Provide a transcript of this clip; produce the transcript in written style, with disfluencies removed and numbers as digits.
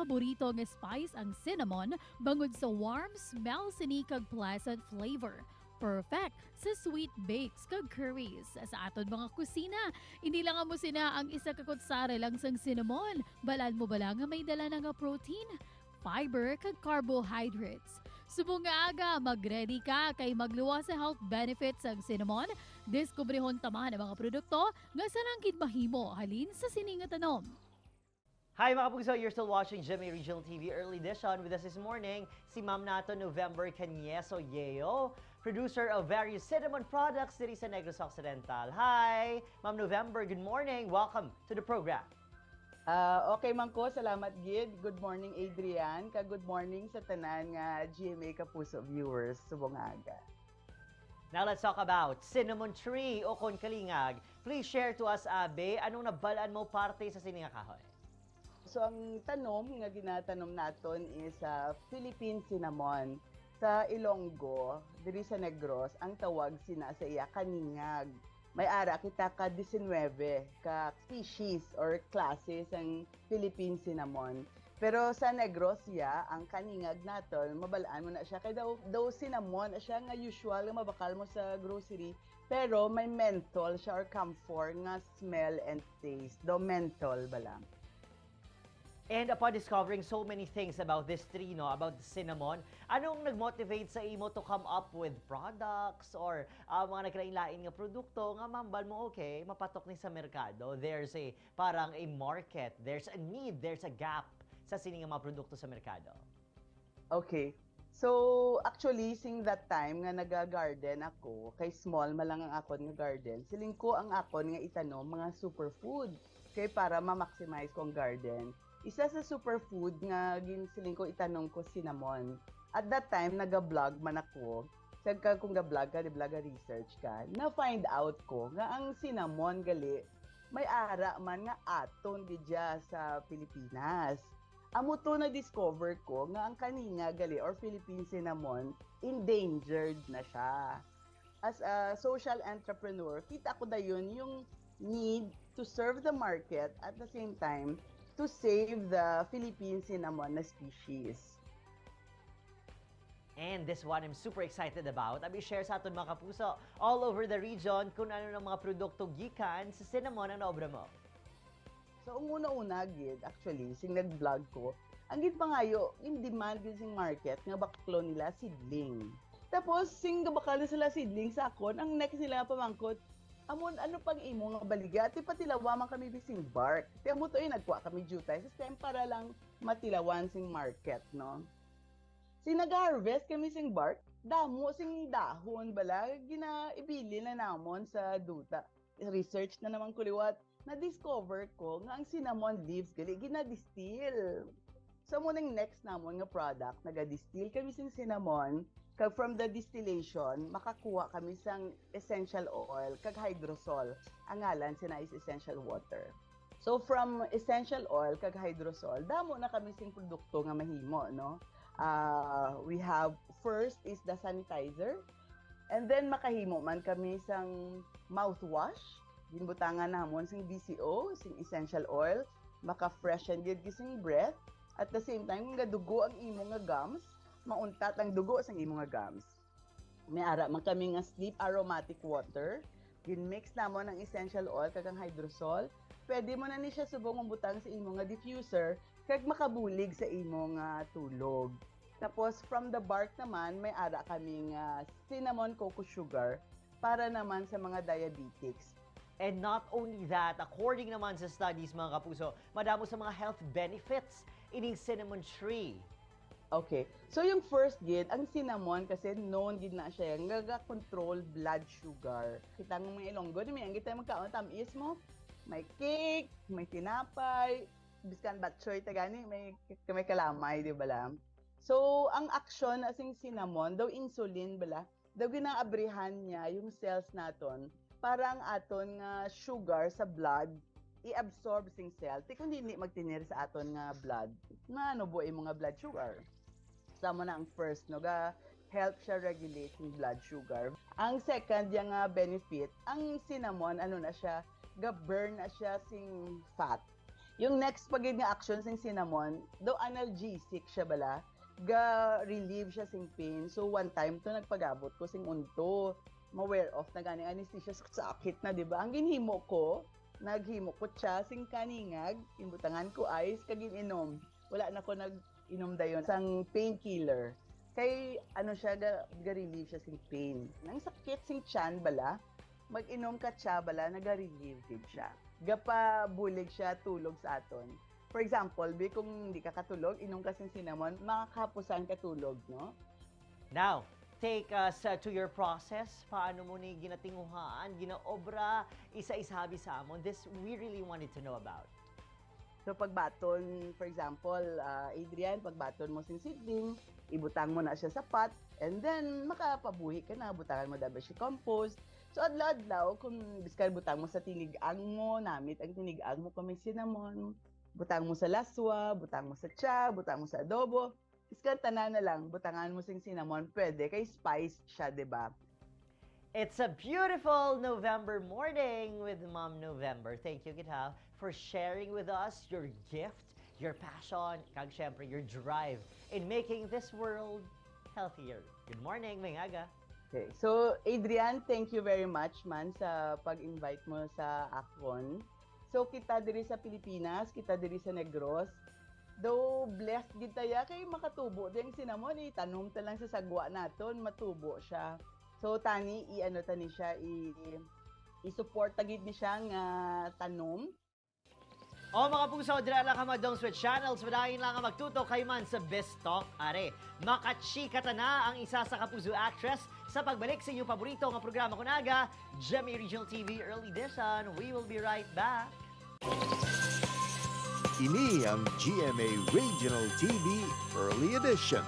paborito nga spice ang cinnamon bangod sa warm smell sini kag pleasant flavor. Perfect sa sweet bakes kag curries sa aton mga kusina. Hindi lang amo sina ang isa ka kutsara lang sang cinnamon. Balaan mo bala nga may dala na nga protein, fiber kag carbohydrates? Subong nga aga, magready ka kay magluwas sa health benefits ang cinnamon. Diskubrehon taman ang mga produkto nga sanang mahimo halin sa sini nga tanom. Hi, mga kapuso! You're still watching GMA Regional TV Early Edition. With us this morning, si Ma'am Nato November Canieso Yeo, producer of various cinnamon products diri sa Negros Occidental. Hi! Ma'am November, good morning! Welcome to the program. Ah, okay man ko, salamat gid. Good morning, Adrian, ka good morning sa tanan nga GMA Kapuso viewers subong aga. Now let's talk about cinnamon tree o kon kalingag. Please share to us, Abe, anong nabalaan mo parte sa sini nga kahoy? So ang tanom nga ginatanom naton is Philippine cinnamon. Sa Ilonggo, diri sa Negros, ang tawag sina sa iya kaningag. May ara kita ka 19 ka species or classes ang Philippine cinnamon. Pero sa Negros ya, ang kaningag naton, mabalaan mo na siya kay daw cinnamon na siya nga usual nga mabakal mo sa grocery, pero may menthol siya or camphor nga smell and taste. Daw menthol bala. And upon discovering so many things about this tree, no, about the cinnamon, anong nag-motivate sa imo to come up with products or mga naglain-lain nga produkto nga mambal mo, okay, mapatok ni sa merkado? There's a parang a market, there's a need, there's a gap sa sini nga mga produkto sa merkado. Okay. So, actually, sing that time nga naga-garden ako, kay small man lang ang akon nga garden, siling ko ang akon nga itanom mga superfood kay para ma-maximize ko ang garden. Isa sa superfood nga ginsiling ko itanom ko, cinnamon. At that time, naga-vlog man ako. Sa ka kung ga-vlog ka, di vlog research ka, na-find out ko nga ang cinnamon gali may ara man nga aton didya sa Pilipinas. Amo to na discover ko nga ang kaninga gali or Philippine cinnamon, endangered na siya. As a social entrepreneur, kita ko dayon yung need to serve the market at the same time to save the Philippine cinnamon na species. And this one I'm super excited about. Abi, share sa aton mga kapuso all over the region kung ano ng mga produkto gikan sa cinnamon ang naobra mo. So, ang una-una, gid, actually, sing nag-vlog ko, ang gid pangayo, in demand gid sing market, nga baklo nila seedling. Tapos, sing gabakal na sila seedling sa akon, ang next nila pamangkot, "Amon, ano pang imo nga baligya? Ti patilawa man kami bising bark." Ti amo to eh, nagkuha kami jutay sa stem para lang matilawan sing market, no? Sing nag-harvest kami sing bark, damo sing dahon bala, gina ibili na namon sa duta. Research na naman kuliwat, na-discover ko nga ang cinnamon leaves gali gina-distill. So mo nang next namon nga product, naga-distill kami sing cinnamon, kag from the distillation makakuha kami sang essential oil kag hydrosol. Ang ngalan sina is essential water. So from essential oil kag hydrosol, damo na kami sing produkto nga mahimo, no? We have, first is the sanitizer and then makahimo man kami sang mouthwash. Ginbutangan namon sing VCO, sing essential oil, maka-freshen gid sing breath. At the same time, kung gadugo ang imo nga gums, mauntat ang dugo sa imo nga gums. May ara man kami nga sleep aromatic water. Gin-mix namon ang essential oil kag ang hydrosol. Pwede mo na ni siya subong butang sa imo nga diffuser kag makabulig sa imo nga tulog. Tapos from the bark naman, may ara kami nga cinnamon cocoa sugar para naman sa mga diabetics. And not only that, according naman sa studies, mga kapuso, madamo sa mga health benefits ining cinnamon tree. Okay. So yung first gid, ang cinnamon kasi known gid na siya nga control blood sugar. Kita nga mga Ilonggo, di may ang kita magkaon tamis mo. May cake, may tinapay, biskan batchoy tagani, may kalamay, di ba lang? So ang action asing cinnamon, daw insulin bala, daw ginaabrihan niya yung cells naton para ang aton nga sugar sa blood i-absorb sing cell. Ti kung hindi magtinir sa aton nga blood, nga ano buo mga blood sugar. Sama na ang first, no, ga help siya regulate yung blood sugar. Ang second yung nga benefit, ang cinnamon, ano na siya, ga burn na siya sing fat. Yung next pa gid nga action sing cinnamon, do analgesic siya bala, ga relieve siya sing pain. So one time to nagpagabot ko sing unto, ma-wear off na gani anesthesia, sakit na, di ba? Ang ginhimo ko, naghimo ko siya sing kaningag, imbutangan ko ice kag ininom. Wala na ko nag-inom dayon sang painkiller. Kay ano siya ga relieve siya sing pain. Nang sakit sing tiyan bala, mag-inom ka siya bala, naga-relieve gid siya. Gapabulig siya tulog sa aton. For example, bi kung hindi ka katulog, inom ka sing cinnamon, makakapusan ka tulog, no? Now, take us to your process. Paano mo ni ginatinguhaan, ginaobra, isa-isabi sa amon. This we really wanted to know about. So pagbaton, for example, Adrian, pagbaton mo sing seedling, ibutang mo na siya sa pot, and then makapabuhi ka na, butangan mo dapat siya compost. So adlaw-adlaw, kung biskan butang mo sa tinigang mo, namit ang tinigang mo kung may cinnamon, butang mo sa laswa, butang mo sa tsa, butang mo sa adobo, biskan tanan na lang, butangan mo sing cinnamon, pwede, kay spice siya, di ba? It's a beautiful November morning with Mom November. Thank you, Githa, for sharing with us your gift, your passion, kag syempre your drive in making this world healthier. Good morning, maayong aga. Okay. So, Adrian, thank you very much man sa pag-invite mo sa akon. So, kita diri sa Pilipinas, kita diri sa Negros. Though blessed gid taya kay makatubo din cinnamon, itanom ta lang sa sagwa naton, matubo siya. So tani i-ano tani siya i-support ta gid ni siya nga tanom. O mga puso, dira lang ka madong switch channels, padayon lang ang magtutok kay man sa Best Talk Are. Makachika ta na ang isa sa Kapuso actress sa pagbalik sa inyong paborito nga programa kunaga, GMA Regional TV Early Edition. We will be right back. Ini ang GMA Regional TV Early Edition.